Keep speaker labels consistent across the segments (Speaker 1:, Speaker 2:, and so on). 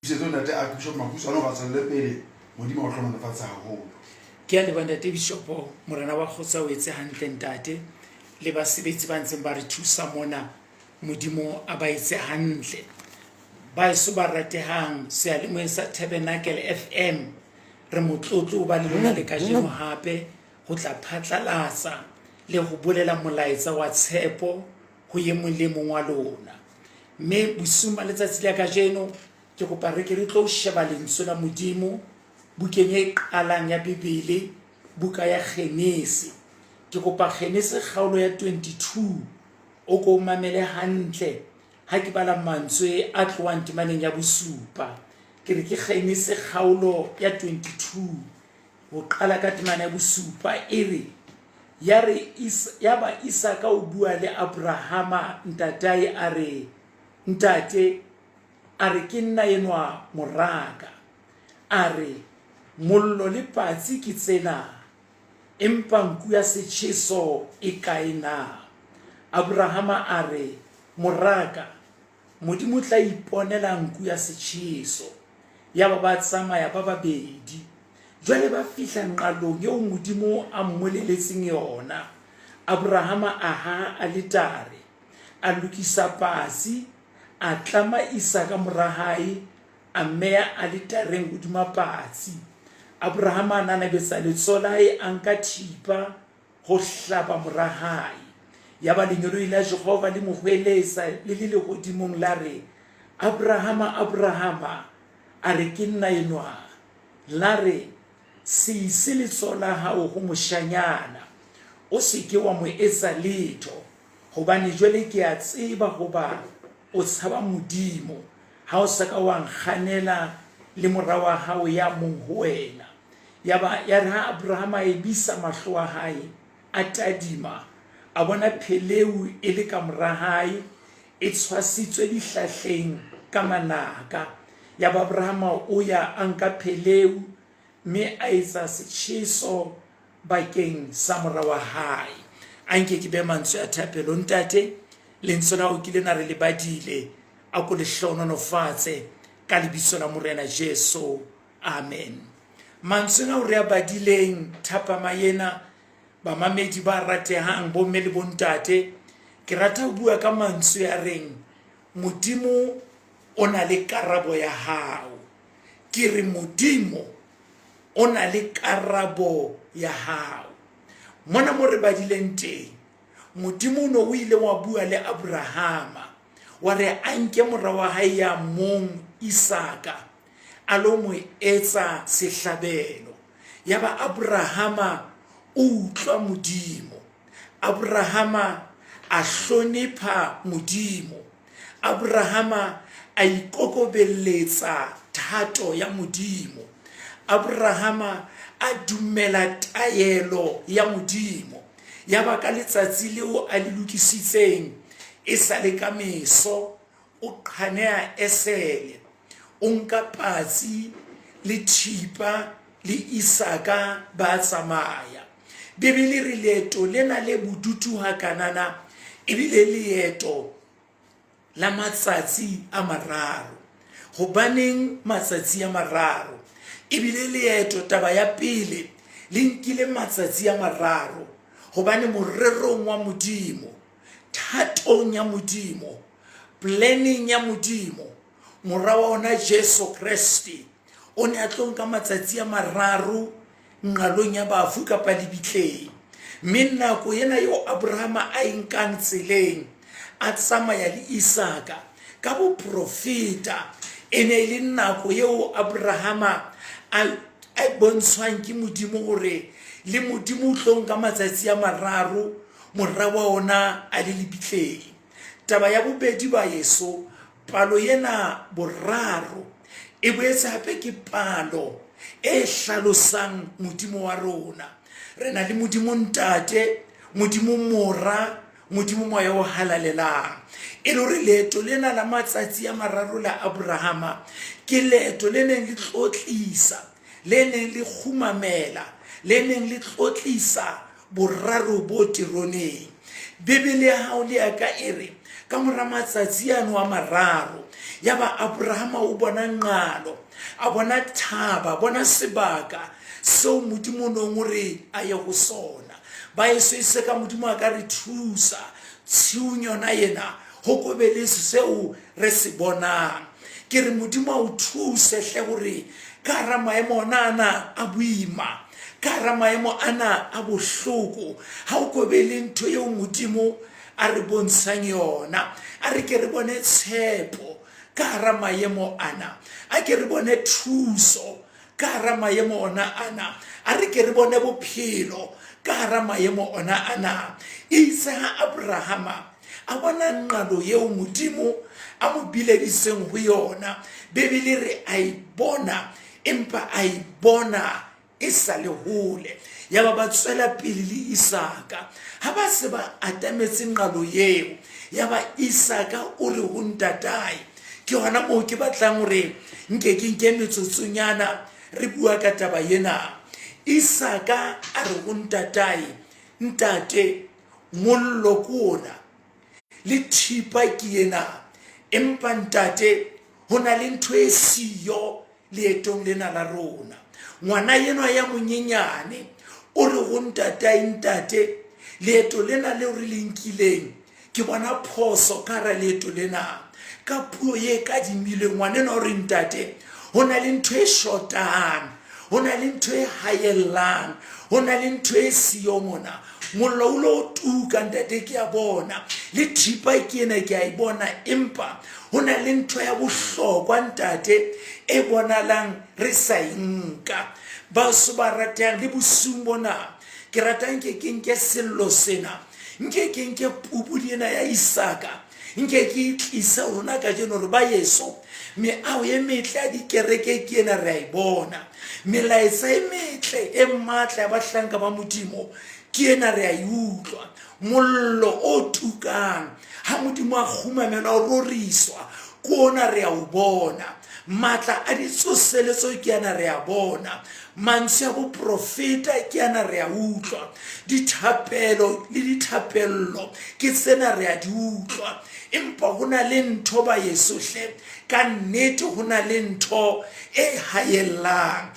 Speaker 1: Tiisetso Ntate Archbishop Makhutshwane hore a tswelle pele Modimo a o hlohonolofatse haholo.
Speaker 2: Kea leboha Ntate Bishopo, Morena wa kgotso a o etse hantle Ntate, le basebetsi ba ntseng ba re thusa mona, Modimo a ba etse hantle. Baeso ba ratehang seyalemoyeng sa Tabernacle FM, re motlotlo ho ba le lona le kajeno hape ho tla phatlalatsa le ho bolela molaetsa wa tshepo ho e mong le mong wa lona. Mme bosiung ba letsatsi la kajeno ke kopa re ke re tlo sheba lentswe la Modimo bukeng e qalang ya Bibele, buka ya Genese. Ke kopa Genese kgaolo ya 22 o ko mamele hantle ha ke bala mantswe a tlohang temaneng ya bosupa. Ke re ke Genese kgaolo ya 22 ho qala ka temana ya bosupa e re ya re ya ba Isaka o bua le Abrahama ntatae a re ntate a re ke nna enwa moraka a re mollo le patsi ke tsena empa nku ya setjheso e kae na Abrahama a re moraka Modimo o tla iponela nku ya setjheso. Yaba ba tsamaya ba babedi. Jwale ba fihla nqalong eo Modimo a mmoleletseng yona. Abrahama a haha aletare, a lokisa patsi, a tlama Isaka mora hae, a mmeya aletareng hodima patsi. Abrahama a nanabetsa letsoho la hae, a nka thipa, ho hlaba mora hae. Yaba lengeloi la Jehova le mo hweletsa le le lehodimong la re, Abrahama, Abrahama! A re, Ke nna enwa. La re, Se ise letsoho la hao ho moshanyana, o se ke wa mo etsa letho, hobane jwale ke a tseba hoba o tshaba Modimo, ha o sa ka wa nkganela le mora wa hao ya mong ho wena. Yaba yare ha Abrahama a emisa mahlo a hae, a tadima, a bona pheleu e le ka mora hae, e tshwasitswe dihlahleng ka manaka. Yaba Abrahama o ya a nka pheleu mme a etsa setjheso bakeng sa mora wa hae. A nke ke be mantswe a thapelo. Ntate, lentswe la hao ke lena re le badile, a ko le hlohonolofatse ka lebitso la Morena Jesu. Amen. Mantsweng ao re a badileng thapama ena, bamamedi ba ratehang, bomme le bontate, ke rata ho bua ka mantswe a reng Modimo o na le karabo ya hao. Ke re Modimo o na le karabo ya hao. Mona mo re badileng teng, Modimo o ne o ile wa bua le Abrahama, wa re a nke mora wa hae ya mong Isaka, a lo mo etsa sehlabelo. Yaba Abrahama o utlwa Modimo. Abrahama a hlonepha Modimo. Abrahama a ikokobelletsa thato ya Modimo. Abrahama a dumela taelo ya Modimo. Yaba ka letsatsi leo a le lokisitseng e sa le ka meso, o qhaneha esele, o nka patsi le thipa le Isaka ba tsamaya. Bibele re leeto lena le bodutu hakanana ebile leeto la matsatsi a mararo. Hobaneng matsatsi a mararo? Ebile leeto taba ya pele le nkile matsatsi a mararo hobane morerong wa Modimo, thatong ya Modimo, planning ya Modimo, mora wa ona Jesu Kreste o ne a tlo nka matsatsi a mararo nqalong ya bafu kapa lebitleng. Mme nako ena eo Abrahama a e nkang tseleng a tsamaya le Isaka ka boprofeta e ne e le nako eo Abrahama a a bontshwang ke Modimo hore le Modimo o tlo nka matsatsi a mararo mora wa ona a le lebitleng. Taba ya bobedi ba yeso, palo ena boraro e boetse hape ke palo e hlalosang Modimo wa rona. Re na le Modimo Ntate, Modimo Mora, Modimo Moya o Halalelang. E le hore leeto lena la matsatsi a mararo la Abrahama ke leeto le neng le tlotlisa, le neng le kgumamela, le neng le tlotlisa boraro bo teroneng. Bibele ya hao le ya ka e re, Ka mora matsatsi ano a mararo, yaba Abrahama o bona nqalo, a bona thaba, a bona sebaka seo Modimo o nong o re a ye ho sona. Baeso e se ka Modimo a ka re thusa tshiung yona ena, ho ko be le seo re se bonang. Ke re Modimo a o thuse hle hore ka hara maemo ona ana a boima, ka hara maemo ana a bohloko, ha o ko be le ntho eo Modimo a re bontshang yona. A re ke re bone tshepo ka hara maemo ana, a ke re bone thuso ka hara maemo ona ana, a re ke re bone bophelo ka hara maemo ona ana. Itse ha Abrahama a bona nqalo eo Modimo a mo bileditseng ho yona, Bibele re a e bona, empa a e bona e sa le hole. Yaba ba tswela pele le Isaka. Ha ba se ba atametse nqalo eo, yaba Isaka o re ho ntatae, ke hona moo ke batlang hore nke ke nke metsotsonyana re bua ka taba ena. Isaka a re ho ntatae, ntate, mollo ke ona, le thipa ke ena, empa ntate, ho na le ntho e siyo leetong lena la rona. Ngwana enwa ya monyenyane o re ho ntatae, ntate, leeto lena leo re le nkileng, ke bona phoso ka hara leeto lena. Ka puo e kadimilweng, ngwana enwa o re, ntate, ho na le ntho e shotang, ho na le ntho e haellang, ho na le ntho e siyo mona. Mollo o lo tuka, ntate, ke a bona, le thipa ke ena ke a e bona, empa ho na le ntho ya bohlokwa, ntate, e bonalang re sa e nka. Baso ba ratehang, le bosiung bona ke rata nke ke nke sello sena, nke ke nke pubudi ena ya Isaka, nke ke e tlise rona kajeno hore ba yeso meaho e metle ya dikereke ke ena re a e bona, melaetsa e metle e matla ya bahlanka ba Modimo ke ena re a e utlwa, mollo o tukang ha Modimo a kgumamela o roriswa ke ona re a o bona, matla a ditsoseletso ke ana re a bona, mantswe a boprofeta ke ana re a utlwa, dithapelo le dithapello ke tsena re a di utlwa, empa ho na le ntho ba yeso hle, ka nnete ho na le ntho e haellang.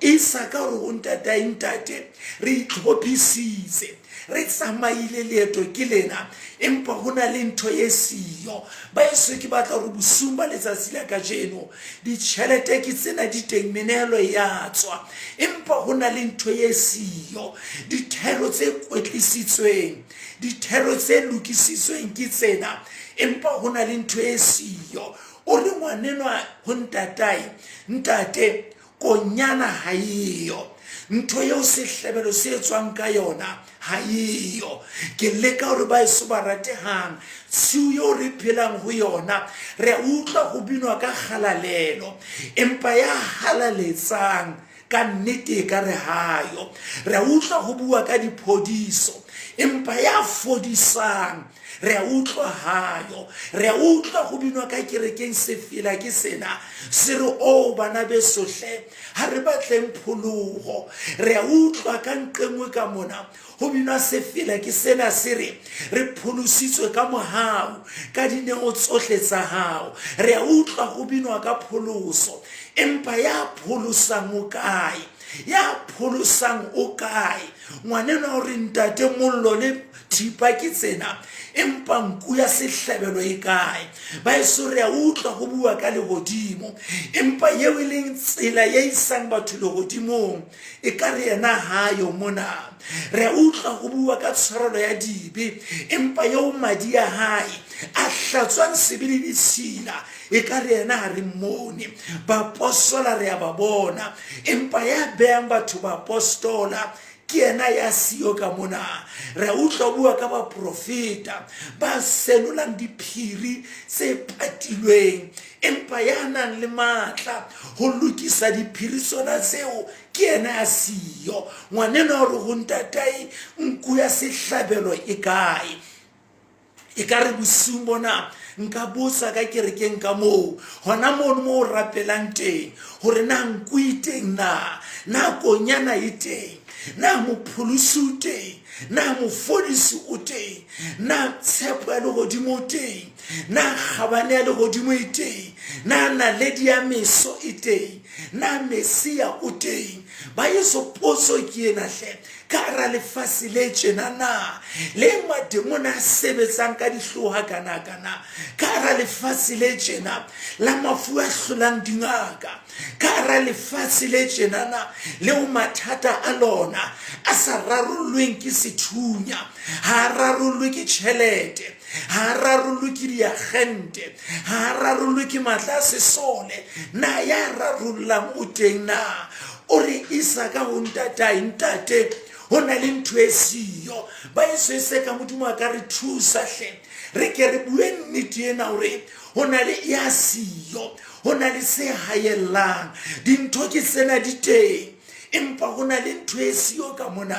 Speaker 2: Isaka o re ho ntatae, ntate, re itlhophisitse, re tsamaile leeto ke lena, empa ho na le ntho e siyo. Baeso, ke batla hore bosiung ba letsatsi la kajeno, ditjhelete ke tsena di teng, menehelo e ya tswa, empa ho na le ntho e siyo. Dithero tse kwetlisitsweng, dithero tse lokisitsweng ke tsena, empa ho na le ntho e siyo. O re ngwanenwa ho ntatae, ntate, konyana ha eyo, ntho eo sehlabelo se etswang ka yona ha eyo. Ke leka hore baeso ba ratehang, tshiu eo re phelang ho yona, re a utlwa ho binwa ka kgalalelo, empa ya halaletsang ka nnete e ka re hayo. Re a utlwa ho bua ka diphodiso, empa ya fodisang re a utlwa hayo. Re a utlwa ho binwa ka kerekeng sefela ke sena se re, o bana beso hle, ha re batleng pholoho. Re a utlwa ka nqengwe ka mona ho binwa sefela ke sena se re, re pholositswe ka mohau, ka dineo tsohle tsa hao. Re a utlwa ho binwa ka pholoso, empa ya pholosang o kae? Ya pholosang o kae? Ngwanenwa o re, ntate, mollo le thipa ke tsena, empa nku ya sehlabelo e kae? Baeso, re a utlwa ho bua ka lehodimo, empa eo e leng tsela e isang batho lehodimong, e ka re yena hayo mona. Re a utlwa ho bua ka tshwarelo ya dibe, empa eo madi a hae a hlatswang sebe le ditshila, e ka re yena ha re mmone. Baapostola re a ba bona, empa ya behang batho baapostola ke yena ya siyo ka mona. Re a utlwa bua ka baprofeta ba senolang diphiri tse patilweng, empa ya nang le matla ho lokisa diphiri tsona tseo ke yena ya siyo. Ngwanenwa o re ho ntatae, nku ya sehlabelo e kae? E ka re bosiung bona nka botsa ka kerekeng ka moo, hona mono moo o rapelang teng, hore na nku e teng na, na konyana e teng. Na mopholosi o teng? Na mofodisi o teng? Na tshepo ya legodimo o teng? Na kgabane ya legodimo e teng? Na naledi ya meso e teng? Na Mesia o teng? Ba yeso potso ke ena hle. Ka hara lefase le tjena na le mademona a sebetsang ka dihloha kanakana? Ka hara lefatshe le tjena la mafu a hlolang dingaka? Ka hara lefatshe le tjenana leo mathata a lona a sa rarollweng ke sethunya, ha a rarollwe ke tjhelete, ha a rarollwe ke diagente, ha a rarollwe ke matla a sesole, na ya rarollang o teng na? O re isa ka ho ntatae, ntate, ho na le ntho e siyo. Ba eso e se ka Modimo a ka re thusa hle. Re ke re bue nnete ena hore ho na le ya siyo, ho na le se haellang. Dintho ke tsena di teng, empa ho na le ntho e siyo ka mona.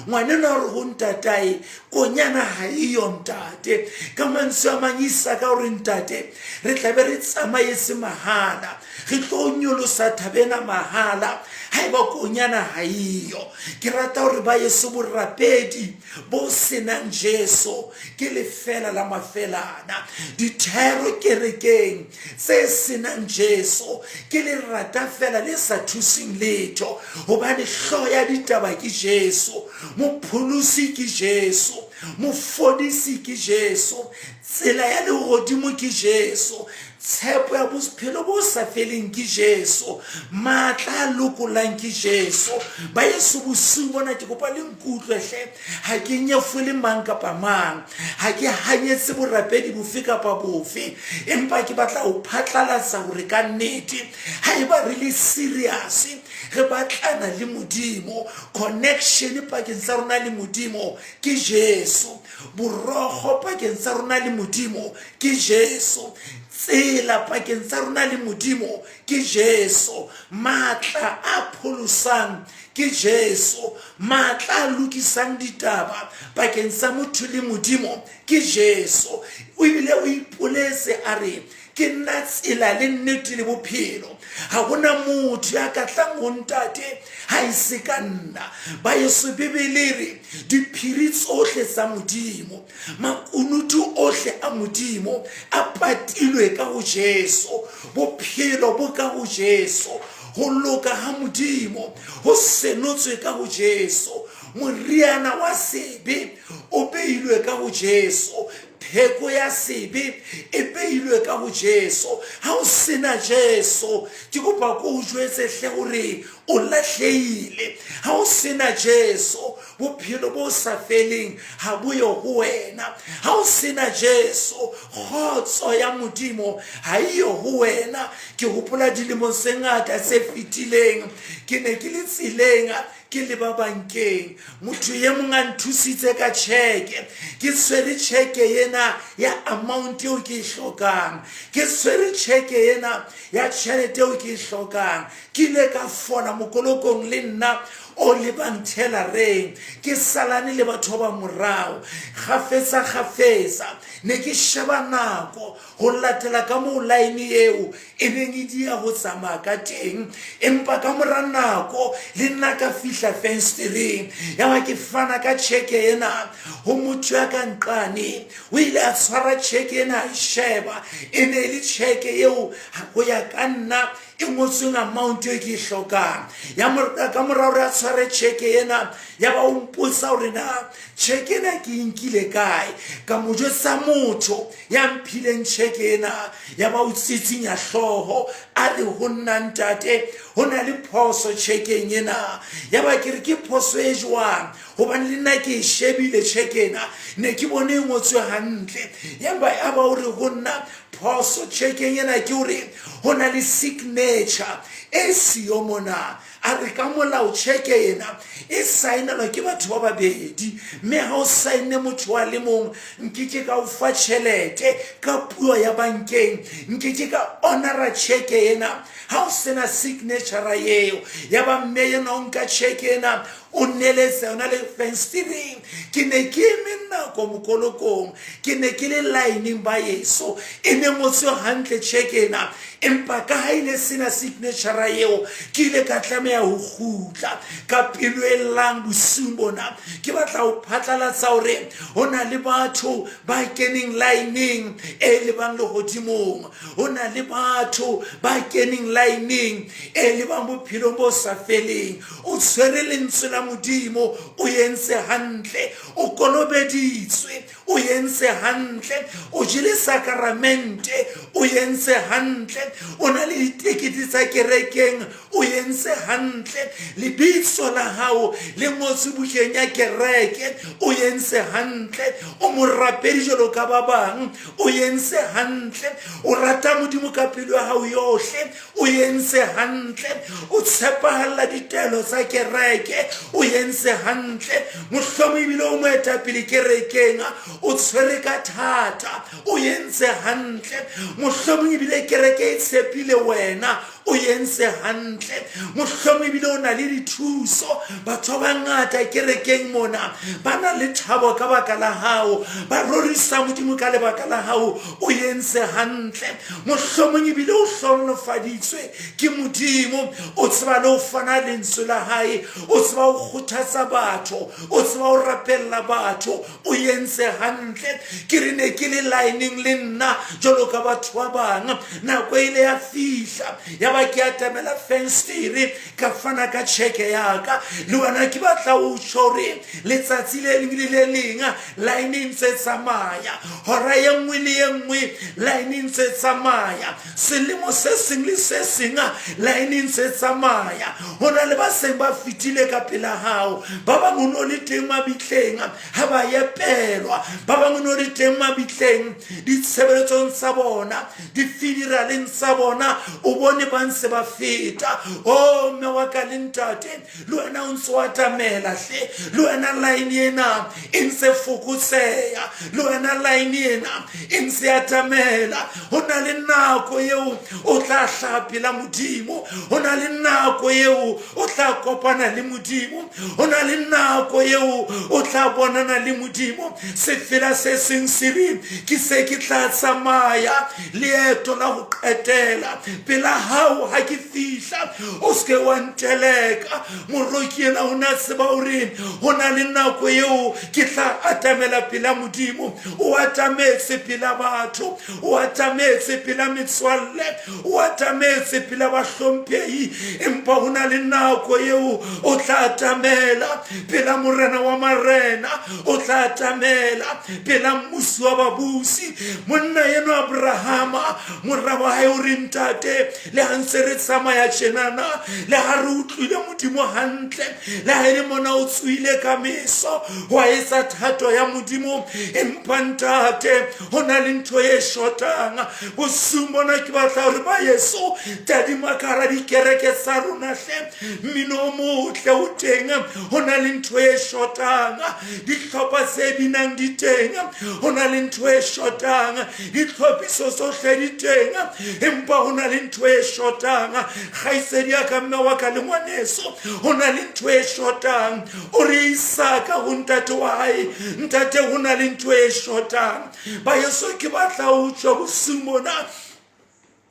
Speaker 2: Ngwanenwa o re ho ntatae, konyana ha eyo ntate. Ka mantswe a mang Isaka o re ntate, re tla be re tsamaetse mahala. Re tlo nyolosa thaba ena mahala haeba konyana ha eyo. Ke rata hore ba yeso borapedi bo senang Jesu ke lefela la mafelana. Dithero kerekeng tse senang Jesu ke lerata fela le sa thuseng letho, hobane hlooho ya ditaba ke Jesu, mopholosi ke Jesu, mofodisi ke Jesu, tsela ya lehodimo ke Jesu, tshepo ya bophelo bo sa feleng ke Jesu, matla a lokolang ke Jesu. Ba yeso bosiu bona ke kopa le nkutlwe hle, ha ke nyefole mang kapa mang, ha ke hanyetse borapedi bofe kapa bofe, empa ke batla ho phatlalatsa hore ka nnete haeba re le serious re batlana le Modimo, connection pakeng tsa rona le Modimo ke Jesu, borokgo pakeng tsa rona le Modimo ke Jesu, tsela pakeng tsa rona le Modimo ke Jesu, matla a pholosang ke Jesu, matla a lokisang ditaba pakeng tsa motho le Modimo ke Jesu. O ebile o ipoletse a re, ke nna tsela le nnete le bophelo, ha hona motho ya ka tlang ho ntate ha e se ka nna. Ba yeso Bibele re diphiri tsohle tsa Modimo, makunutu ohle a Modimo a patilwe ka ho Jesu. Bophelo bo ka ho Jesu, ho loka ha Modimo ho senotswe ka ho Jesu, moriana wa sebe o beilwe ka ho Jesu, pheko ya sebe e beilwe ka ho Jesu. Ha o sena Jesu, ke kopa ko o jwetse hle hore o lahlehile. Ha o sena Jesu, bophelo bo sa feleng ha bo yo ho wena. Ha o sena Jesu, kgotso ya Modimo ha e yo ho wena. Ke hopola dilemong tse ngata tse fetileng, ke ne ke le tseleng ke leba bankeng, motho e mong a nthusitse ka tjheke, ke tshwere tjheke ena ya amount eo ke e hlokang, ke tshwere tjheke ena ya tjhelete eo ke e hlokang. Ke ile ka fola mokolokong le nna o lebang thelareng, ke salane le batho ba morao. Kgafetsa kgafetsa ne ke sheba nako ho latela ka moo line eo e neng e dia ho tsamaya ka teng, empa ka mora nako le nna ka fihla fenstereng, ya ba ke fana ka tjheke ena ho motho ya ka nqane. O ile a tshwara tjheke ena a e sheba, e ne e le tjheke eo ho ya ka nna e ngotsweng amount e ke e hlokang. Ya ka mora hore a tshware tjheke ena, ya ba o mpotsa hore na tjheke ena ke e nkile kae. Ka mo jwetsa motho ya mphileng tjheke ena, ya ba o tsitsinya hlooho a re ho nna, ntate, ho na le phoso tjhekeng ena. Ya ba ke re, ke phoso e jwang? Hobane le nna ke e shebile tjheke ena, ne ke bone e ngotswe hantle. Ya ba ya ba o re ho nna, phoso tjhekeng ena ke hore ho na le signature e siyo mona. A re ka molao tjheke ena e saenelwa ke batho ba babedi, mme ha o saenne motho wa le mong, nke ke ka o fa tjhelete ka puo ya bankeng, nke ke ka honora tjheke ena ha o sena signature eo. Ya ba mme ena o nka tjheke ena o neletsa yona le fenstereng. Ke ne ke eme nako mokolokong, ke ne ke le lineng ba yeso, e ne ngotswe hantle tjheke ena, empa ka ha e ne sena signature eo, ke ile ka tlameha tlameha ho kgutla. Ka pelo e llang bosiung bona, ke batla ho phatlalatsa hore ho na le batho ba keneng laeneng e lebang lehodimong. Ho na le batho ba keneng laeneng e lebang bophelong bo sa feleng. O tshwere lentswe la Modimo, o entse hantle, o kolobeditswe, o entse hantle, o jele sakaramente, o entse hantle, o na le ditekete tsa kerekeng, o entse hantle, lebitso la hao le ngotswe bukeng ya kereke, o entse hantle, o morapedi jwalo ka ba bang, o entse hantle, o rata Modimo ka pelo ya hao yohle, o entse hantle, o tshepahalla ditaelo tsa kereke, o entse hantle, mohlomong ebile o moetapele kerekeng, o tshwere ka thata, o entse hantle, mohlomong ebile kereke e tshepile wena, o entse hantle, mohlomong ebile o na le dithuso. Batho ba bangata kerekeng mona ba na le thabo ka baka la hao, ba rorisa Modimo ka lebaka la hao, o entse hantle, mohlomong ebile o hlohonolofaditswe ke Modimo, o tseba le ho fana lentswe la hae, o tseba ho kgothatsa batho, o tseba ho rapella batho, o entse hantle. Ke re ne ke le laeneng le nna jwalo ka batho ba bang, nako e ile ya fihla ya ba ke atamela fensetere, ka fana ka tjheke ya ka. Le wena ke batla ho tjho hore letsatsi le leng le le leng line e ntse tsamaya, hora e nngwe le e nngwe line e ntse tsamaya, selemo se seng le se seng line e ntse tsamaya. Ho na le ba seng ba fetile ka pela hao, ba bang o no le teng mabitleng ha ba epelwa, ba bang o no le teng mabitleng ditshebeletsong tsa bona, difuneraleng tsa bona, o bone ba ntse ba feta. O mme wa ka le ntate, le wena o ntse o atamela hle, le wena line ena e ntse fokotseha, le wena line ena e ntse atamela. Ho na le nako eo o tla hlaha pela Modimo, ho na le nako eo o tla kopana le Modimo, ho na le nako eo o tla bonana le Modimo. Sefela se seng se re, ke se ke tla tsamaya leeto la ho qetela pela hao, ha ke fihla o se ke wa nteleka. Moroki ena o ne a tseba hore ho na le nako eo ke tla atamela pela Modimo. O atametse pela batho, o atametse pela metswalle, o atametse pela bahlomphehi, empa ho na le nako eo o tla atamela pela Morena wa marena, o tla atamela pela mmusi wa babusi. Monna eno Abrahama, mora wa hae o re, ntate, le ha ntse re tsamaya tjenana, le ha re utlwile Modimo hantle, le ha e le mona o tsohile ka meso wa etsa thato ya Modimo, empa ntate ho na le ntho e shotang. Bosiung bona ke batla hore ba yeso tadima ka hara dikereke tsa rona hle, mmino o motle o teng, ho na le ntho e shotang. Dihlopha tse binang di teng, ho na le ntho e shotang. Ditlhophiso tsohle di teng, empa ho na le ntho e shotang. Kgaitsedi ya ka, mme wa ka le ngwaneso, ho na le ntho e shotang. O re Isaka ho ntate wa hae, ntate, ho na le ntho e shotang. Ba yeso, ke batla ho tswa bosiung bona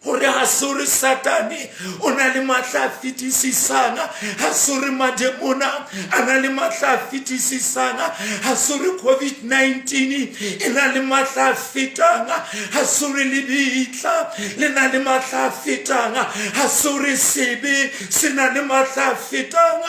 Speaker 2: hore ha se hore Satane o na le matla a fetisisang, ha se hore mademona a na le matla a fetisisang, ha se hore COVID-19 e na le matla a fetang, ha se hore lebitla le na le matla a fetang, ha se hore sebe se na le matla a fetang,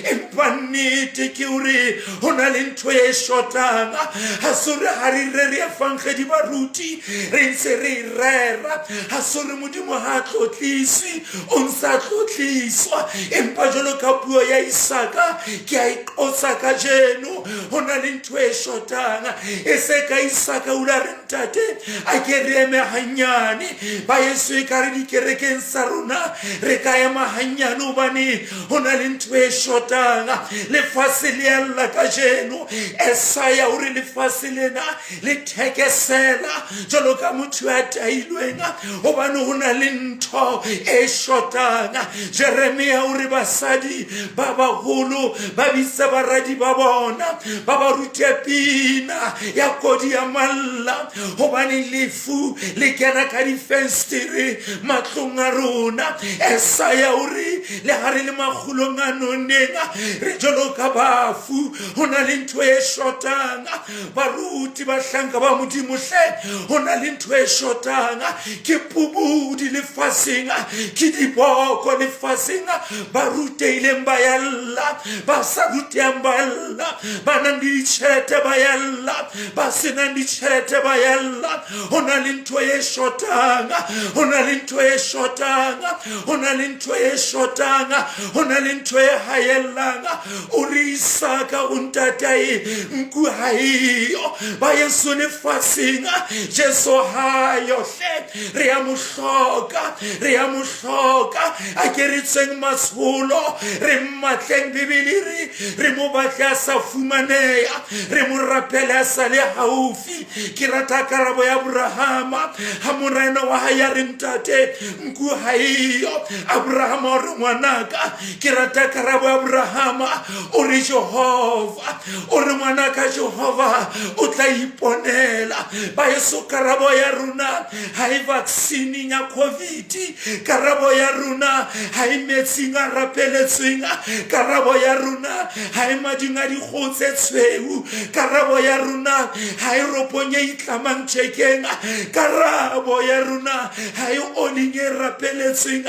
Speaker 2: empa nnete ke hore ho na le ntho e shotang. Ha se hore ha re rere evangedi baruti re ntse re e rera, ha se hore Modimo ha a tlotliswe, o ntse a tlotliswa, empa jwalo ka puo ya Isaka ke a e qotsa kajeno, ho na le ntho e shotang. E se ka Isaka o ile a re, ntate, a ke re eme hanyane. Ba yeso, e ka re dikerekeng tsa rona re ka ema hanyane, hobane ho na le ntho e shotang. Lefatshe le ella kajeno. Esaya o re lefatshe lena le thekesela jwalo ka motho ya tailweng, hobane ho na le ntho e shotang. Jeremia o re basadi ba baholo ba bitse baradi ba bona, ba ba rute pina ya kodi ya malla, hobane lefu le kena ka difenstere matlong a rona. Esaya o re Le ha re le makgulong a nonneng, re jwalo ka bafu. Ho na le ntho e shotang. Baruti, bahlanka ba Modimo hle, ho na le ntho e shotang. Ke pubudi lefatsheng, ke diboko lefatsheng. Ba rutehileng ba ya lla, ba sa rutehang ba lla, ba nang le ditjhelete ba ya lla, ba senang ditjhelete ba ya lla. Ho na le ntho e shotang, ho na le ntho e shotang, ho na le ntho e shotang, ho na le ntho e haellang. O re Isaka o ntatae, nku ha eyo. Ba yeso lefatsheng, Jesu ha yo hle. Re ya mo hloka, re ya mo hloka. A ke re tsweng matsholo, re mmatleng. Bibele re re mo batle a sa fumaneha, re mo rapele a sa le haufi. Ke rata karabo ya Abrahama ha morena wa hae a re, ntate, nku ha eyo. Abrahama o re, ngwanaka. Ke rata karabo ya Abrahama, o re Jehova, o re ngwanaka, Jehova o tla iponela. Ba eso, karabo ya rona ha e vaccine ya COVID, karabo ya rona ha e metsing a rapeletsweng, karabo ya rona ha e mading a dikgoho tse tshweu, karabo ya rona ha e ropong e itlamang thekeng, karabo ya rona ha e oling e rapeletsweng,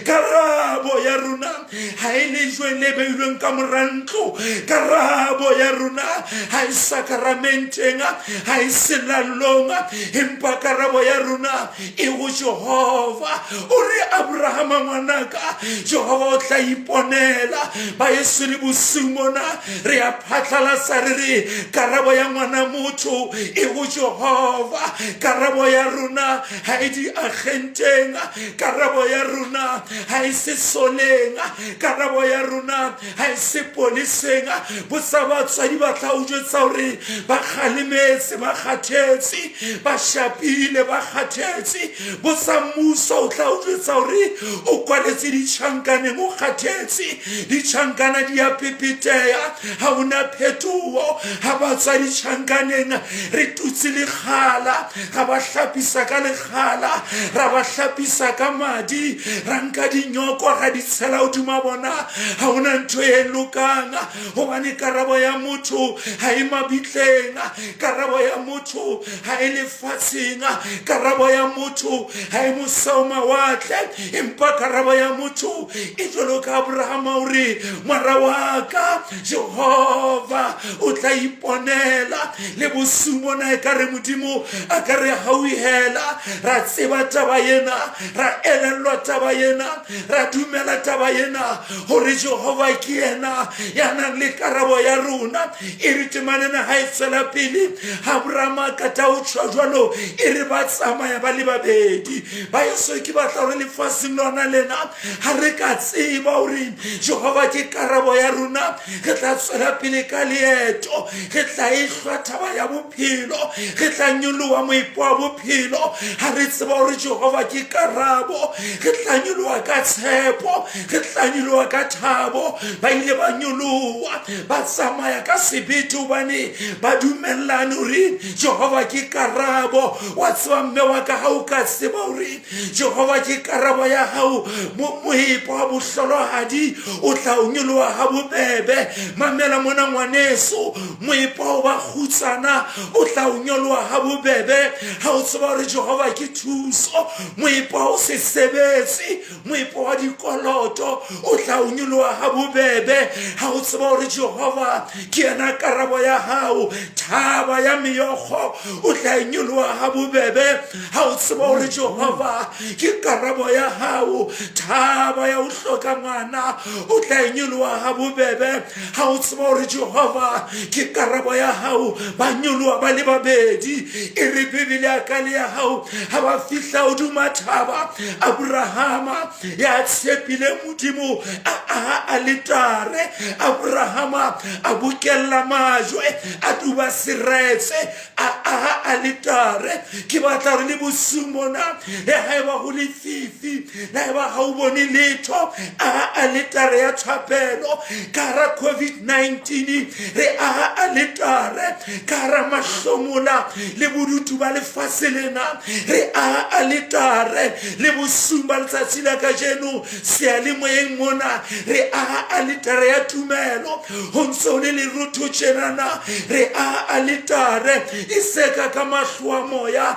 Speaker 2: karabo ya rona ha e lejweng le beilweng ka mora ntlo, karabo ya rona ha e sakramenteng, ha e selallong, empa karabo ya rona e go Jehova. O re Abrahama ngwanaka, Jehova o tla iponela. Ba yeso, le bosiu mona re a phatlalatsa, re re karabo ya ngwana motho e go Jehova. Karabo ya rona ha e diagenteng, karabo ya rona ha e sesoleng, karabo ya rona ha e sepoliseng. Botsa batswadi, ba tla o jwetsa hore ba kgalemetse, ba kgathetse, ba shapile, ba kgathetse. Botsa mmuso, o tla o jwetsa hore o kwaletse ditjhankaneng, o kgathetse, ditjhankana di a pepeteha, ha hona phetoho. Ha ba tswa ditjhankaneng, re tutse lekgala, ra ba hlapisa ka lekgala, ra ba hlapisa ka madi, ra nka dinyoko ra di tshela hodima bona, ha hona ntho e lokang. Hobane karabo ya motho ha e mabitleng, karabo ya motho ha e lefatsheng, karabo ya motho ha e moseo mawatle, empa karabo ya motho e jwalo ka Abrahama, o re mora wa ka, Jehova o tla iponela. Le bosiu mona e ka re Modimo a ka re hauhela, ra tseba taba ena, ra elellwa taba ena, ra dumela taba ena, hore Jehova ke yena ya nang le karabo ya rona. E re temanena ha e tswela pele, ha Abrahama a qeta ho tjho jwalo, e re ba tsamaya ba le babedi. Ba eso, ke batla hore lefatsheng lona lena, ha re ka tseba hore Jehova ke karabo ya rona, re tla tswela pele ka leeto, re tla e hlwa thaba ya bophelo, re tla nyoloha moepo wa bophelo. Ha re tseba hore Jehova ke karabo, re tla nyoloha ka tshepo, re tla nyoloha ka thabo. Ba ile ba nyoloha, ba tsamaya ka sebete, hobane ba dumellane hore Jehova ke karabo. Wa tseba, mme wa ka, ha o ka tseba hore Jehova ke karabo ya hao, moepo wa bohlolohadi o tla o nyoloha ha bobebe. Mamela mona, ngwaneso, moepo wa kgutsana o tla o nyoloha ha bobebe ha o tseba hore Jehova ke thuso. Moepo wa o se sebetse, moepo wa dikoloto o tla o nyoloha ha bobebe ha o tseba hore Jehova ke yena karabo ya hao. Thaba ya meokgo o tla e nyoloha ha bobebe ha o tseba hore Jehova ke karabo ya hao. Thaba ya ho hloka ngwana o tla e nyoloha ha bobebe ha o tseba hore Jehova ke karabo ya hao. Ba nyoloha ba le babedi. E re Bibele ya ka le ya hao, ha ba fihla hodima thaba, Abrahama ya tshepile Modimo a aha aletare. Abrahama a bokella majwe, a duba seretse, a aha aletare. Ke batla hore le bosiu mona, le haeba ho lefifi, le haeba ha o bone letho, aha aletare ya thapelo. Ka hara COVID-19 re aha aletare, ka hara mahlomola le bodutu ba lefatshe lena re aha aletare. Le bosiu ba letsatsi la kajeno se Seyalemoyeng mona re aha aletare ya tumelo. Ho ntse ho le lerotho tjenana, re aha aletare e seka ka mahlo a moya.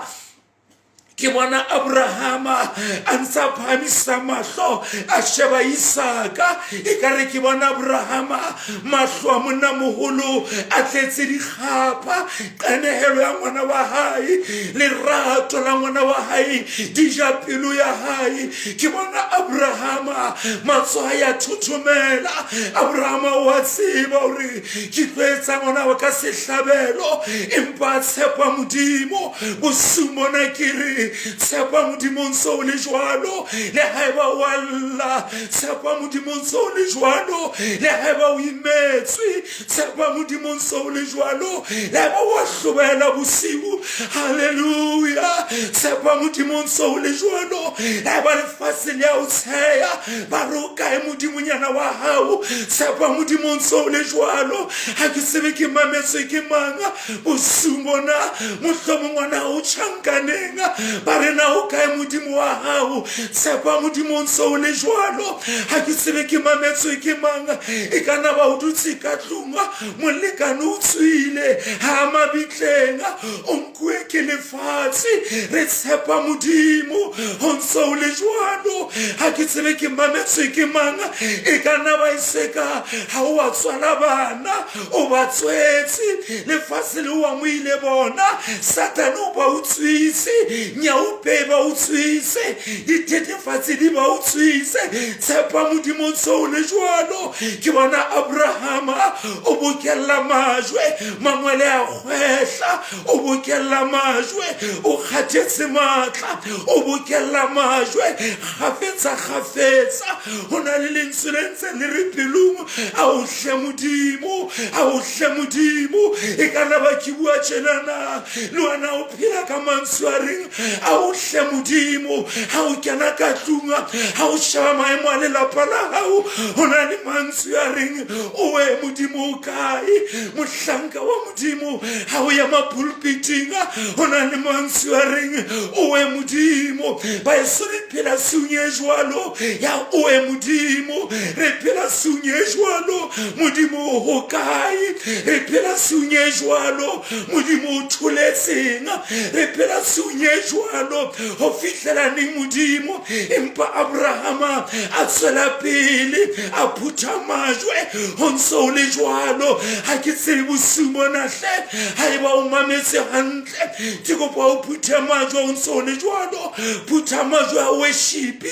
Speaker 2: Ke bona Abrahama a ntse a phahamisa mahlo a sheba Isaka. Ekare ke bona Abrahama mahlo a monnamoholo a tletse dikgapha, qenehelo ya ngwana wa hae, lerato la ngwana wa hae di ja pelo ya hae. Ke bona Abrahama matsoho a ya thothomela. Abrahama o a tseba hore ke tlo etsa ngwana wa ka sehlabelo, empa a tshepa Modimo. Bosiung bona ke re tshepa Modimo ntse o le jwalo, le haeba o a lla, tshepa Modimo ntse o le jwalo, le haeba o imetswe, tshepa Modimo ntse o le jwalo, le haeba o a hlobaela bosiu, haleluya, tshepa Modimo ntse o le jwalo, le haeba lefatshe le a o tsheya, ba re o kae modimonyana wa hao, tshepa Modimo ntse o le jwalo. Ha ke tsebe ke mametswe ke mang bosiung bona, mohlomong ngwana o tjhankaneng, ba re na o kae modimo wa hao, tshepa Modimo ntse o le jwalo. Ha ke tsebe ke mametswe ke mang, e ka na ba o dutse ka tlung, molekane o tswile ha mabitleng, o nkuwe ke lefatshe, re tshepa Modimo ho ntse o le jwalo. Ha ke tsebe ke mametswe ke mang, e ka na ba e seka ha o a tswala bana, o ba tswetse, lefatshe le o amohile bona, Satane o ba utswitse, nyaope ba utswitse, dithethefatsi di ba utswitse, tshepa Modimo ntse o le jwalo. Ke bona Abrahama o bokella majwe, mangwele a kgwehla, o bokella majwe, o kgathetse matla, o bokella majwe kgafetsa kgafetsa. Ho na le lentswe le ntse le re pelong, a o hle Modimo, a o hle Modimo. E ka na ba ke bua tjenana le wena o phela ka mantswe a reng a o hle Modimo. Ha o kena ka tlung, ha o sheba maemo a lelapa la hao, ho na le mantswe a reng owe Modimo o kae? Mohlanka wa Modimo, ha o ya mapulpiting, ho na le mantswe a reng owe Modimo. Baeso re phela siung e jwalo ya owe Modimo, re phela siung e jwalo, Modimo o hokae? Re phela siung e jwalo, Modimo o tholetseng? Re phela siung e jwalo ho fihlela neng Modimo? Empa Abrahama a tswela pele a phutha majwe ho ntse ho le jwalo. Ha ke tsebe bosiu bona hle, haeba o mametse hantle, ke kopa o phuthe majwe ho ntse ho le jwalo. Phutha majwe a worship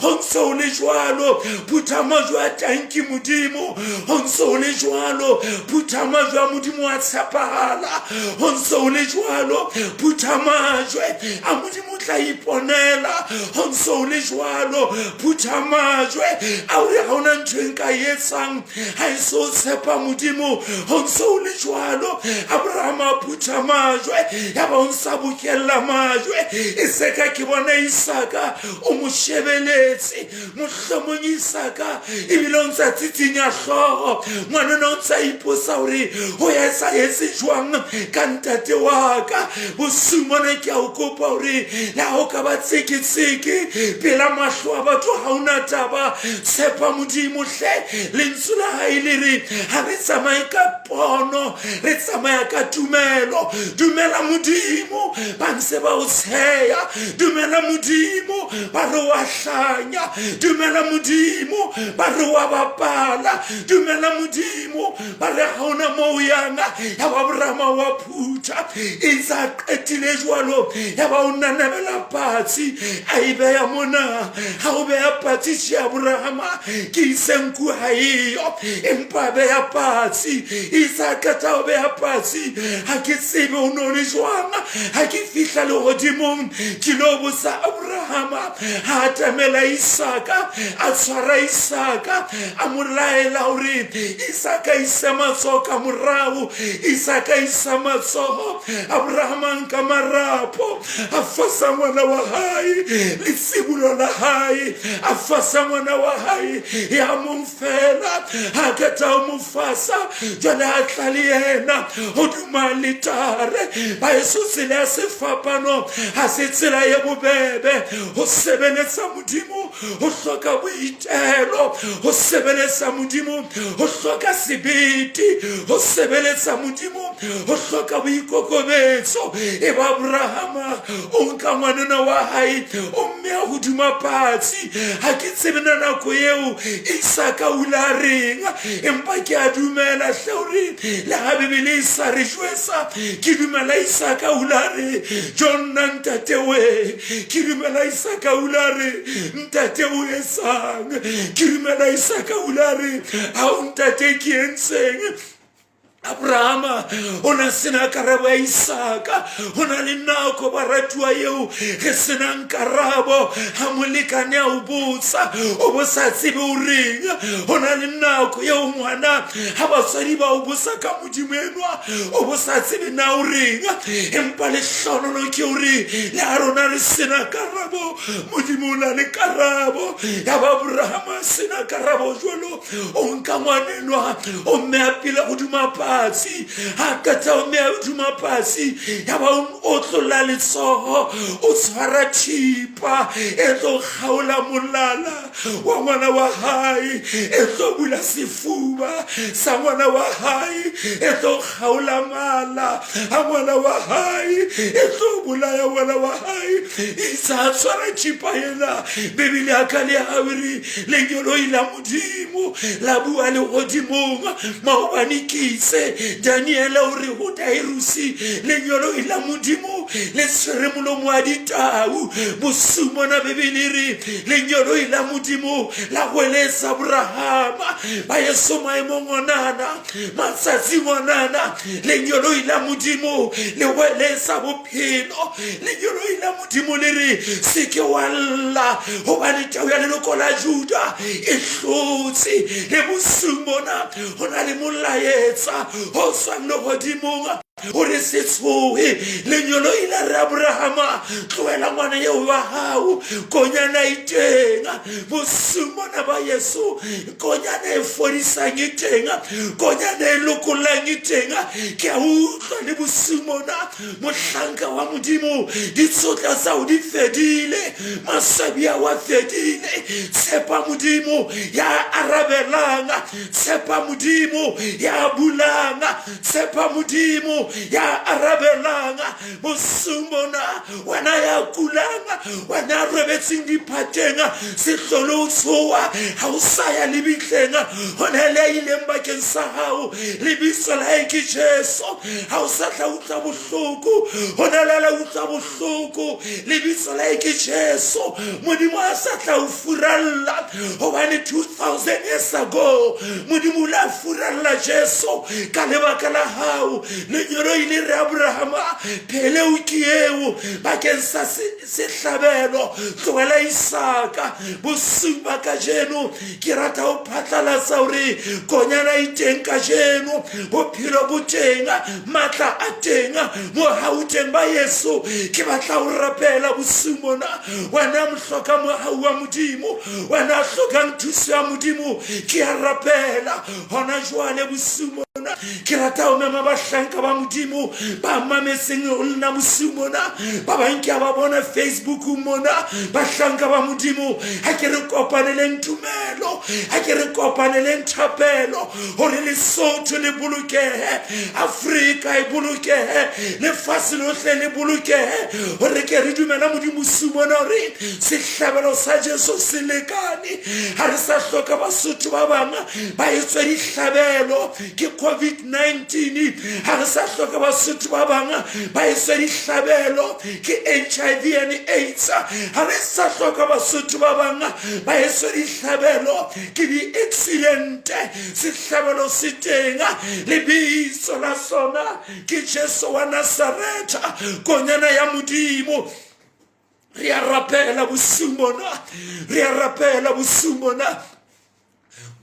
Speaker 2: ho ntse ho le jwalo. Phutha majwe a tanki Modimo ho ntse ho le jwalo. Phutha majwe a Modimo a tshepahala ho ntse ho le jwalo. Phutha majwe a Modimo tla iponela ho ntse ho le jwalo. Phutha majwe a hore ha hona ntho e nka e etsang ha e so tshepa Modimo ho ntse ho le jwalo. Abrahama a phutha majwe, ya ba o ntsa bokella majwe, e se ka ke bona Isaka o mo shebeletse, mohlomong Isaka ebile o ntsa tsitsinya hlooho, ngwanona o ntsa ipotsa hore ho etsahetse jwang ka ntate wa ka. Bosiung bona ke a o kopa hore le ha o ka ba tseketseke pela mahlo a batho, ha ona taba, tshepa Modimo hle. Lentswe la hae le re ha re tsamaye ka pono, re tsamaya ka tumelo. Dumela Modimo, ba ntse ba o tsheya. Dumela Modimo, ba re wa hlanya. Dumela Modimo, ba re wa bapala. Dumela Modimo, ba re ha ona moo o yang. Ya ba Abrahama wa phutha, e ntse a qetile jwalo, ya ba o nanabela patsi, a e beya mona. Ha o beya patsi tjhe, Abrahama, ke itse nku ha eyo, empa a beya patsi. Itse a qeta ho beya patsi, ha ke tsebe o no le jwang. Ha ke fihla lehodimong, ke lo botsa Abrahama. Ha atamela Isaka, a tshwara Isaka, a mo laela hore Isaka isa matsoho ka morao, Isaka isa matsoho. Abrahama a nka marapo, a fasa ngwana wa hae, letsibolo la hae, a fasa ngwana wa hae ya mong fela. Ha qeta ho mo fasa, jwale a tla le yena hodima letare. Baheso, tsela ya sefapano ha se tsela ye bobebe. Ho sebeletsa Modimo ho hloka boitelo, ho sebeletsa Modimo ho hloka sebete, ho sebeletsa Modimo ho hloka boikokobetso. E ba Abrahama o nka ngwanona wa hae o mme a hodima patsi. Ha ke tsebe na nako eo Isaka o ile a reng, empa ke a dumela hle hore le ha Bibele e sa re jwetsa, ke dumela Isaka o ile a re, Jo nna ntate we. Ke dumela Isaka o ile a re, Ntate o etsang? Ke dumela Isaka o ile a re, Ao ntate ke entseng? Abrahama o na sena karabo ya Isaka. Ho na le nako baratuwa eo re senang karabo ha molekane a o botsa o bo sa tsebe o reng. Ho na le nako eo ngwana ha batswadi ba o botsa ka Modimo enwa o bo sa tsebe na o reng, empa lehlohonolo ke hore le ha rona re sena karabo, Modimo o na le karabo. Ya ba Abrahama sena karabo jwalo, o nka ngwanenwa o mme a pela hodima patsi. Ha qeta o mme a hodima patsi, ya ba o otlolla letsoho o tshwara thipa e tlo kgaola molala wa ngwana wa hae, e tlo bula sefuba sa ngwana wa hae, e tlo kgaola mala a ngwana wa hae, e tlo bolaya ngwana wa hae. Itse a tshwara thipa ena, Bibele ya ka le hao e re lengeloi la Modimo la bua lehodimong. Maobane ke itse Daniele o re ho Dairusi, lengeloi la Modimo le tshwere molomo wa ditau. Bosiu mona Bibele e re lengeloi la Modimo la hweletsa Abrahama, ba yeso maemong onana, matsatsing onana, lengeloi la Modimo le hweletsa bophelo. Lengeloi la Modimo le re, se ke wa lla, hobane tau ya leloko la Juda e hlotse. Le bosiung bona ho na le molaetsa o tswang lehodimong hore se tshohe. Lengeloi la re, Abrahama, tlohela ngwana eo wa hao, konyana e teng. Bosiung bona ba Yesu, konyana e fodisang e teng, konyana e lokollang e teng. Ke a utlwa le bosiung bona, mohlanka wa Modimo, ditshotla tsa o di fedile, maswabi a wa fedile. Tshepa Modimo ya arabelang, tshepa Modimo ya bulang, tshepa Modimo ya arabelang. Bosiung bona, wena ya kulang, wena ya robetseng diphateng, se hlole o tshoha ha o sa ya lebitleng. Ho na le ya ileng bakeng sa hao, lebitso la hae ke Jesu. Ha o sa tla utlwa bohloko, ho na le la utlwa bohloko, lebitso la hae ke Jesu. Modimo ha sa tla o furalla, hobane 2000 years ago Modimo o la furalla Jesu ka lebaka la hao. Lengeloi le re, Abrahama, pheleu ke eo bakeng sa sehlabelo, tlohela Isaka. Bosiung ba kajeno ke rata ho phatlalatsa hore konyana e teng kajeno, bophelo bo teng, matla a teng, mohau teng ba Yesu. Ke batla ho rapela bosiung bona, wena mohloka mohau wa Modimo, wena a hlokang thuso ya Modimo, ke a rapela hona jwale bosiung bona. Ke rata ho mema bahlanka ba Modimo ba mametseng ho nna bosiung bona, ba bang ke a ba bona Facebookong mona. Bahlanka ba Modimo, ha ke re kopaneleng tumelo, ha ke re kopaneleng thapelo hore Lesotho le bolokehe, Afrika e bolokehe, lefatshe lohle le bolokehe, hore ke re dumela Modimo bosiung bona hore sehlabelo sa Jesu se lekane. Ha re sa hloka Basotho ba bang ba etswe dihlabelo ke COVID-19, ha re sa hloka Basotho ba bang ba etswe dihlabelo ke HIV and AIDS, ha re sa hloka Basotho ba bang ba etswe dihlabelo ke di-accidente. Sehlabelo se teng, lebitso la sona ke Jesu wa Nasaretha, konyana ya Modimo. Re a rapela bosiung bona, re a rapela bosiung bona.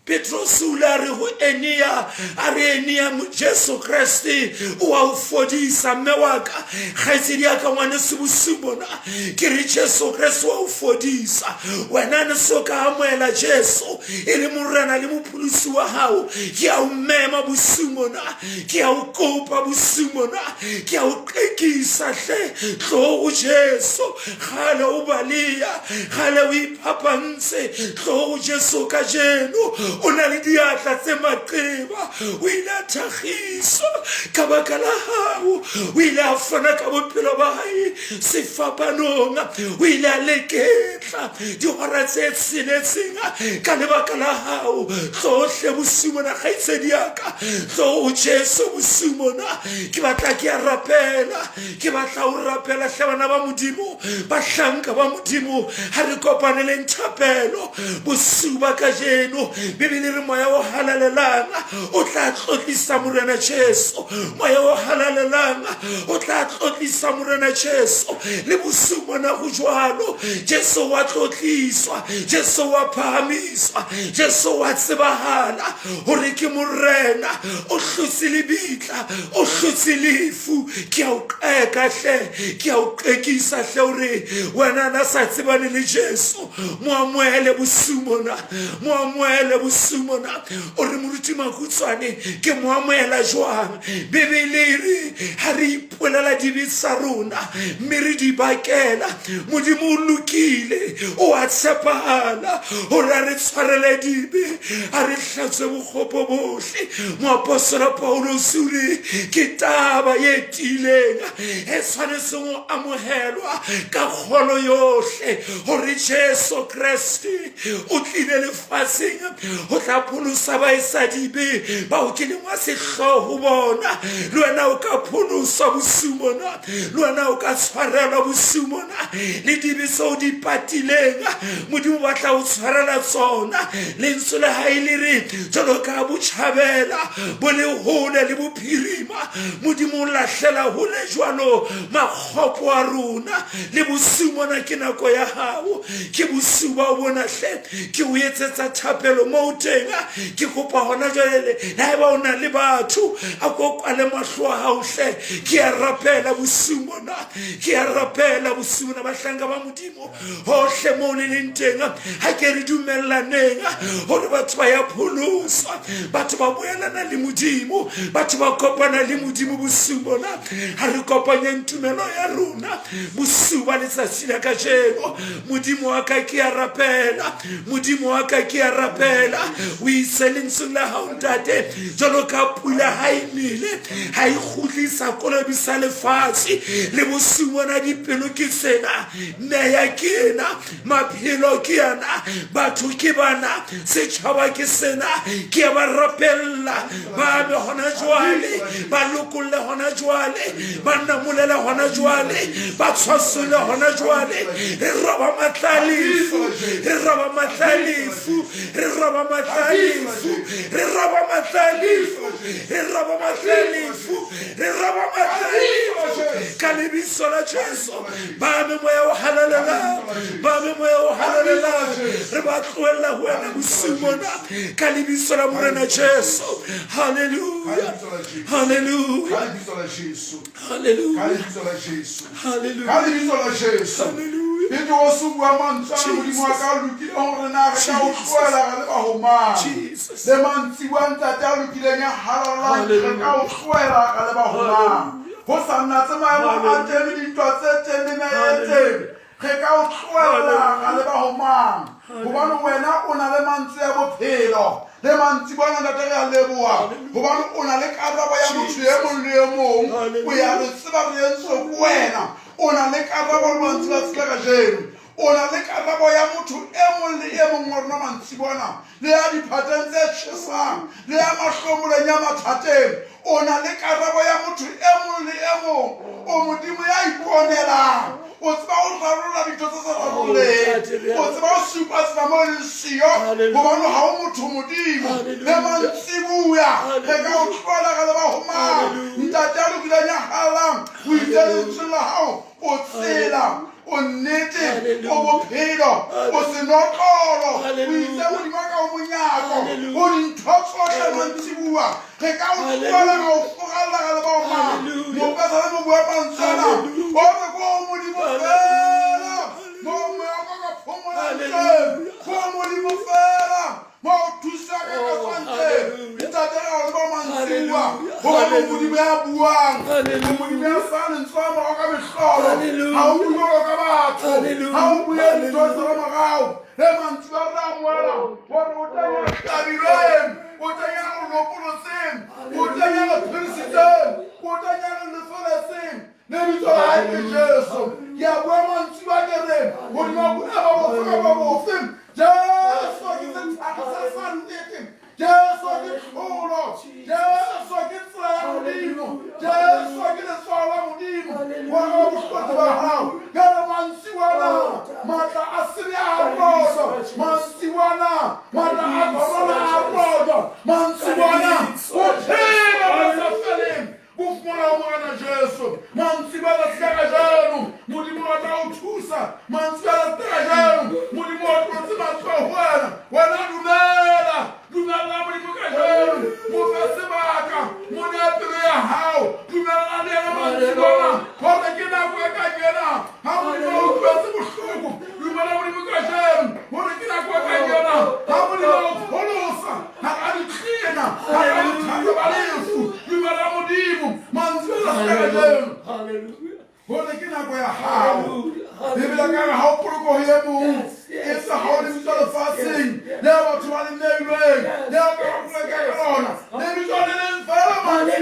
Speaker 2: Petrose o ile a re ho Enea, a re Enea, Jesu Kreste o a o fodisa. Mme wa ka, kgaitsedi ya ka, ngwaneso bosiu bona, ke re Jesu Kreste wa o fodisa. Wena ne so ka amohela Jesu e le Morena le Mopholosi wa hao, ke a o mema bosiu mona, ke a o kopa bosiu mona, ke a o qekisa hle, tlo ho Jesu. Kgale o baleya, kgale o iphapantse, tlo ho Jesu kajeno. O na le diatla tse maqeba, o ile a thakgiswa ka baka la hao, o ile a fana ka bophelo ba hae sefapanong, o ile a leketla dihora tse tsheletseng ka lebaka la hao. Tlohle bosiu mona, kgaitsedi ya ka, tlo ho Jesu bosiu mona. Ke batla ke a rapela, ke batla ho rapela hle bana ba Modimo, bahlanka ba Modimo, ha re kopaneleng thapelo bosiu ba kajeno. Bibele re moya o halalelang o tla tlotlisa Morena Jesu, moya o halalelang o tla tlotlisa Morena Jesu. Le bosiu mona ho jwalo, Jesu wa tlotliswa, Jesu wa phahamiswa, Jesu wa tsebahala hore ke Morena. O hlotse lebitla, o hlotse lefu. Ke a o qeka hle, ke a o qekisa hle, hore wena na sa tsebane le Jesu, mo amohele bosiu mona, mo amohele bosiu mona. O re moruti Makhutshwane, ke mo amohela jwang? Bibele e re ha re ipolela dibe tsa rona mme re di bakela, Modimo o lokile, o a tshepahala hore a re tshwarele dibe, a re hlatswe bokgopo bohle. Moapostola Paulus o re ke taba ye tiileng e tshwanetseng ho amohelwa ka kgolo yohle hore Jesu Kreste o tlile lefatsheng ho tla pholosa baetsadibe bao ke leng wa sehlooho ho bona. Le wena o ka pholoswa bosiu mona, le wena o ka tshwarelwa bosiu mona. Le dibe tseo di patileng, Modimo ba tla o tshwarela tsona. Lentswe le hae le re jwalo ka botjhabela bo le hole le bophirima, Modimo o lahlela hole jwalo makgopo a rona. Le bosiu mona ke nako ya hao, ke bosiu ba o bona hle. Ke o etsetsa thapelo mo o teng, ke kopa hona jwale le haeba o na le batho, a ko kwale mahlo a hao hle. Ke a rapela bosiu mona, ke a rapela bosiu mona, bahlanka ba Modimo hohle moo le leng teng, ha ke re dumellaneng hore batho ba ya pholoswa, batho ba boelana le Modimo, batho ba kopana le Modimo bosiu mona. Ha re kopanyeng tumelo ya rona bosiu ba letsatsi la kajeno. Modimo wa ka, ke a rapela, Modimo wa ka, ke a rapela. O itse lentsweng la hao, Ntate, jwalo ka pula ha e nele, ha e kgutlisa kolobisa lefatshe. Le bosiu bona dipelo ke tsena, meya ke ena, maphelo ke ana, batho ke bana, setjhaba ke sena. Ke a ba rapella, ba be hona jwale, ba lokolle hona jwale, ba namolele hona jwale, ba tshwasole hona jwale. Re roba matla a lefu, re roba matla a lefu, re roba matla a lefu, re roba matla a lefu, re roba matla a lefu, re roba matla a lefu ka lebitso la Jesu. Ba be moya o halalelang, ba be moya o halalelang. Re ba tlohella ho wena bosiu mona ka lebitso la Morena Jesu. Hallelujah, hallelujah, hallelujah, hallelujah, hallelujah.
Speaker 1: Petrose o bua mantswe ana, Modimo wa ka o lokile hore na re ka o tlohela re leba ho mang? Le mantsiboa Ntate a lokileng ya halalelang, re ka o tlohela re leba ho mang? Ho sa natse maemo a teng le dintwa tse teng le meya e teng, re ka o tlohela ra leba ho mang? Hobane wena o na le mantswe a bophelo. Le mantsiboa Ntate re a leboha hobane o na le karabo ya motho e mong le e mong. O ya re tseba re entswe ke wena. O na le karabo le mantswe a tsela kajeno. O na le karabo ya motho e mong le e mong wa rona mantsiboana, le ya diphateng tse tjhesang, le ya mahlomoleng, ya mathateng. O na le karabo ya motho e mong le e mong. O Modimo ya iponelang. O tseba ho rarolla dintho tse sa rarolleheng. O tseba ho supa tsela mo e leng siyo, hobane ha o motho Modimo. Le mantsibuya re ka o tlohela re leba ho mang? Ntate ya lokileng ya halalelang, o itse lentsweng la hao, o tsela, o nnete, o bophelo, o senotlolo. O itse Modimo wa ka o monyako, o dintho tsohle mantsibuwa re ka o tlohela ra o furalla ra leba ho mang mopesale mo bua mantswe ana o re ko ho modimo feela moo moya wa ka ka phomolang teng ko ho modimo feela mo o thusa ka ka tswang teng ntate ra o leba mantsibuwa gobane o modimo ya buang o modimo ya sa lentswe la morao ka mehlolo ha o bue jwalo ka batho ha o bue dintho tsa morao le mantswe a re amoela gore o teng ya hlabilweng o teng ya re lopolotseng o teng ya re phedisitseng o teng ya re lefeletseng lebitso la hae ke jesu ke a bua mantswe a ke reng godima boemo bofe kapa bofe jesu ke setlhare se sa nnete Jesu ke tlholo Jesu ke tsela ya Modimo Jesu ke letshwao la Modimo wa ga bohlokwa ba gago ka re mantsiwana maatla a sebe a rojwa mantsiwana maatla a corona a rojwa mantsiwana bophelo bo sa feleng bo fumana ho Morena Jesu mantsiwana se ka kajeno Modimo o tla o thusa mantsiwana se ka kajeno Modimo o tlotse matsoho ho wena wena dumela dumella Modimo kajeno mo fe sebaka mo nea pelo ya hao dumella le yena mantsiwana hore ke nako e kang ena ha Modimo o utlwetse bohloko dumela Modimo kajeno hore ke nako e kang ena ha Modimo o pholosa hara ditlena hara bothata ba lefu dumela modimo mantswe a se kajeno hore ke nako ya hao bibele ka re ha o poloko e mong e se ha o lebitso lefatsheng le batho ba le neilweng le ba ka ka lona lebitso le leng fela mantswe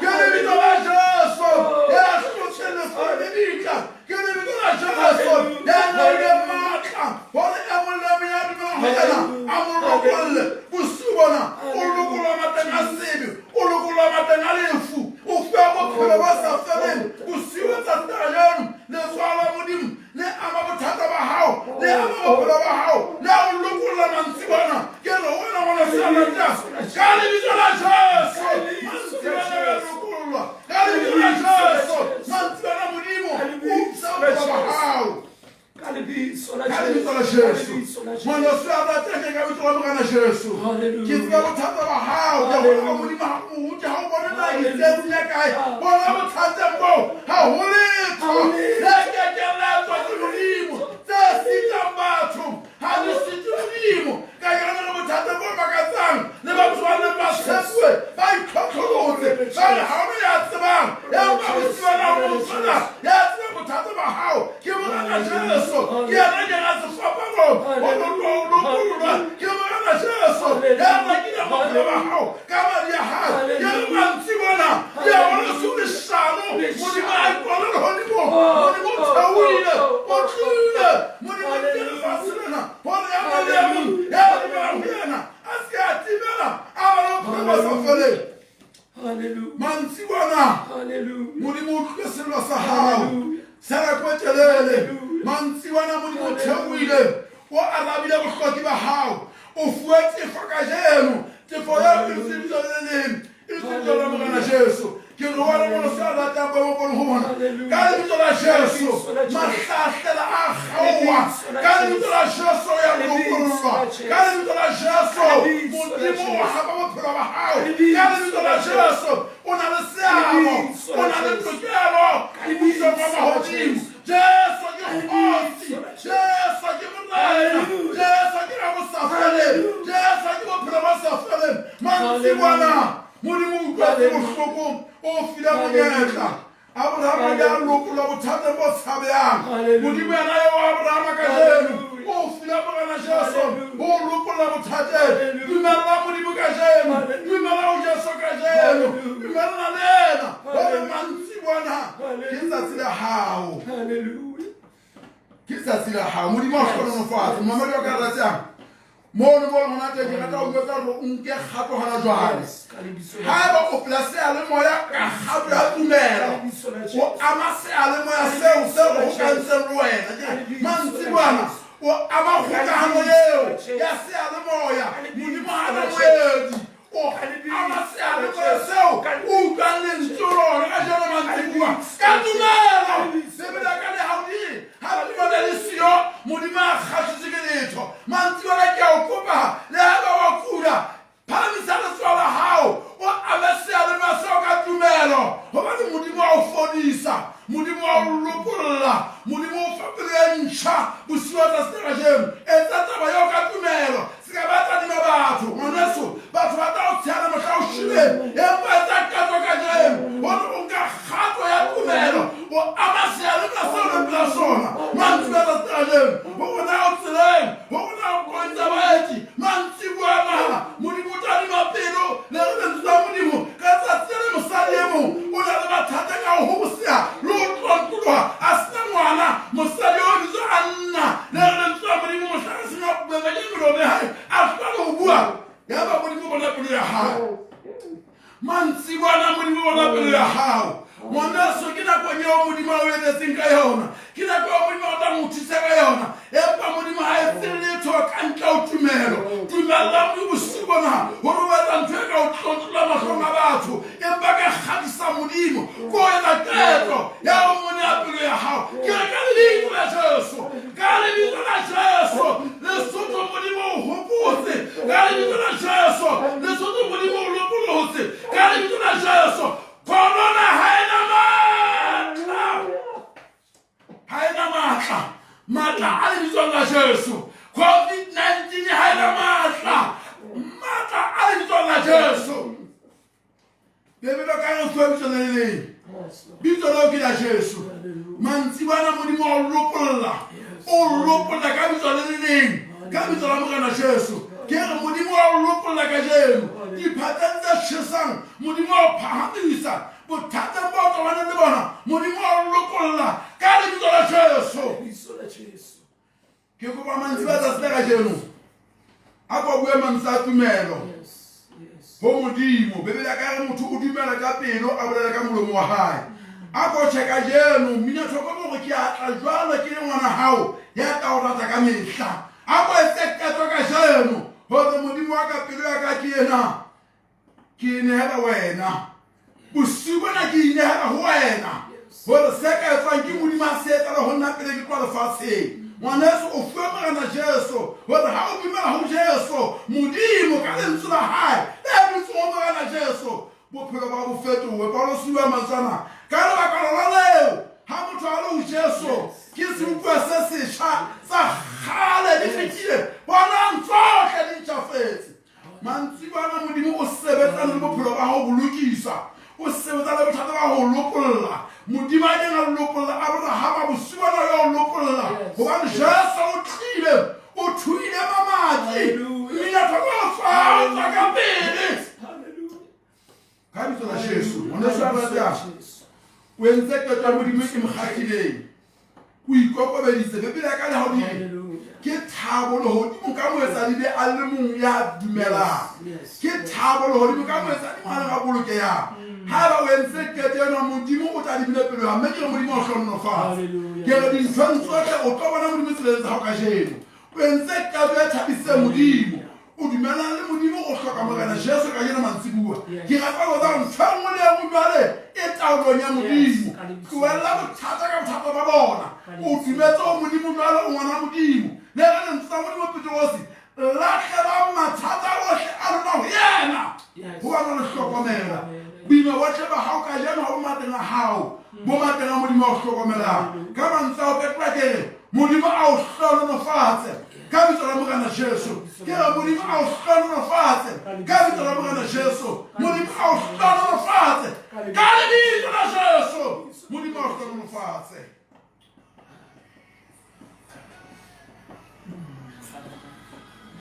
Speaker 1: ke lebitso la Jesu ya hlotseng lefatshe le bitla Ke lebitso la Jesu ya neileng matla hore e mong le mong ya dumelang ho yena a mo lokolle. Bosiu bona o lokollwa matleng a sebe, o lokollwa matleng a lefu, o fuwa bophelo bo sa feleng. Bosiu ba tsatsi la kajeno, letsoho la Modimo le ama bothata ba hao, le ama bophelo ba hao, le a o lokolla mantsibana. Ke re ho wena ngwana se a ratang, ka lebitso la Jesu, mantsibana ka lokollwa. Ka lebitso la Jesu, mantswe a Modimo, o utlwa bophelo ba hao.
Speaker 2: Ka lebitso la
Speaker 1: Ka lebitso la Jesu. Ngwaneso ya ratang ka lebitso la Morena Jesu. Ke tseba bothata ba hao. Ke hopola Modimo ha o rute, ha o bone na ke tsietsing ya kae. Bona bothateng boo, ha ho letho le ke keng la etswa ke Modimo. Tse sitang batho ha di site Modimo. Ka yona le bothata bo makatsang le batho ba neng ba tshepuwe ba itlhotlholotse ba re ha ona ya tsebang empa bosiu na motshwana ya tsebang bothata ba hao ke Morena Jesu ke yena kena sefapanong o lokollwa ke Morena Jesu ya rekile bophelo ba hao ka madi a hae ke re mantsibona ke a bona se leshano Modimo a ikona lehodimong Modimo o theohile o tlile Modimo o tlile lefatshe lena gore ya mong le ya mong ya dumelang ho yena a se ke a timela a ba le bophelo bo sa feleng mantsibona modimo o utlwile sello sa hao sa nako e telele mantsibona modimo o theohile o arabile bohloki ba hao o fuwe tefo kajeno tefo eo e lebitso le le leng e lebitso la morena jesu ke re wena mono se a ratang boemo bo le ho bona ka lebitso la jesu mahlahlela a kgaowa ka lebitso la jesu ya lokollwa ka lebitso la jesu modimo o hapa bophelo ba hao ka lebitso la jesu o na le seabo o na le tokelo mmusong wa mahodimo jesu ke kgosi jesu ke morena jesu ke rabosafeleng jesu ke bophelo bo sa feleng mantsibwana Modimo o utlwetse bohloko, o file monyetla. Abrahama o ile a lokollwa bothateng bo tshabehang. Modimo yena eo Abrahama kajeno o file Morena Jesu ho o lokolla bothateng. Dumella Modimo kajeno, dumela ho Jesu kajeno, dumella le yena hore mantsibona ke tsatsi la hao. Ke tsatsi la hao. Modimo a hlohonolofatse. Momamedi wa ka ratehang. Mono mo leng hona teng ke rata ho jwetsa hore o nke kgato hona jwale. Haeba o pela seyalemoya ka kgato ya tumelo, o ama seyalemoya seo se re hokantseng le wena. Ke re mantsibwana o ama kgokahano eo ya seyalemoya. Modimo ha na moedi. O ama seyalemoya seo o utlwang lentswe lona kajeno mantsibua ka tumelo. Bibele ka le ha di ha tumelo le siyo Modimo a kgathetse ke letho. Mantsibana ke a o kopa le haeba wa kula. Empa Modimo o bona pelo ya hao. Mantsibwana Modimo o bona pelo ya hao. Ngwaneso, ke nakong eo Modimo a o etetseng ka yona. Ke nako eo Modimo a tlang ho thusa ka yona. Empa Modimo ha etse letho ka ntle ho tumelo. Dumella Modimo bosiu bona hore o etsa ntho e ka o tlotlola mahlong a batho, empa ka kgadisa Modimo ko etsa qeto ya ho mo nea pelo ya hao. Ke re ka lebitso la Jesu, ka lebitso la Jesu, Lesotho Modimo o hopotse. Ka lebitso la Jesu, Lesotho Modimo o lopolotse. Ka lebitso la Jesu, Corona ha ena matla. Ha ena matla. Matla a lebitsong la Jesu. COVID-19 ha ena matla. Matla a lebitsong la Jesu. Bibele ka re fuwa bitso le le leng. Bitso leo ke la Jesu. Mantsibana Modimo a o lopolla. O lopolla ka bitso le le leng. Ka bitso la Morena Jesu. Ke re Modimo a o lopolla kajeno. Diphateng tse tjhesang Modimo a o phahamisa. Bothateng bo tobaneng le bona Modimo a o lopolla ka lebitso la Jesu. Ke kopa mantswe a tsatsi la kajeno a ko bue mantswe a tumelo ho Modimo. Bibele ya ka re motho o dumela ka pelo a bolela ka molomo wa hae. A ko tjhe kajeno mmina thoko gore ke a tla jwalo ke le ngwana hao ya tla o rata ka mehla. A ko etse qeto kajeno hore Modimo wa ka pelo ya ka ke ena. Ke inehela wena. Bosiu bona ke inehela ho wena. Hore se ka etswang ke Modimo a se etsale ho nna pele ke tloha lefatsheng. Ngwaneso o fuwe Morena Jesu hore ha o dumela ho Jesu, Modimo ka lentswe la hae le dutseng ho Morena Jesu, bophelo ba bo fetohe. Paulosi o bua mantswe ana ka lebaka lona leo, ha motho a le ho Jesu, ke sebopuwa se setjha, tsa kgale di fetile, bonang tsohle di ntjhafetse. Mantsibana Modimo o sebetsana le bophelo ba hao bo lokisa. O sebetsa le bothata ba ho lopolla. Modimo a ileng a lopolla Abrahama bosiu bona o ya o lopolla. Hobane Jesu o tlile, o thuile mamati. Mmina thoko o tswa ka pele. Ka bitso la Jesu, ngwaneso ya ratehang, o entse qeto ya Modimo e mo kgahlileng. O ikokobeditse. Bibele ya ka le ha o di re, ke thabo lehodimo ka moetsadibe a le mong ya dumelang. Ke thabo lehodimo ka moetsadibe a leng a bolokehang. Haeba o entse qeto ena, Modimo o tadimile pelo ya hao, mme ke re Modimo o hlohonolofatse. Ke re dinthong tsohle o tlo bona Modimo tseleng tsa hao kajeno. O entse qeto e thabisitseng Modimo. O dumelang le Modimo o hloka Morena Jesu kajeno mantsibuwa. Ke rata ho botsa hore ntho e nngwe le e nngwe jwale e taolong ya Modimo. Tlohella bothata ka bothata ba bona. O dumetse ho Modimo jwale o ngwana Modimo. Le re lentswe la Modimo Peterosi, lahlelang mathata ohle a lona ho yena. Hobane o le hlokomela. Boima bohle ba hao kajeno ha bo mateng a hao, bo mateng a Modimo a o hlokomelang. Ka mantswe ao qetela ke re, Modimo a o hlohonolofatse. Ka bitso la Morena Jesu. Ke re Modimo a o hlohonolofatse. Ka bitso la Morena Jesu. Modimo a o hlohonolofatse. Ka lebitso la Jesu. Modimo a o hlohonolofatse.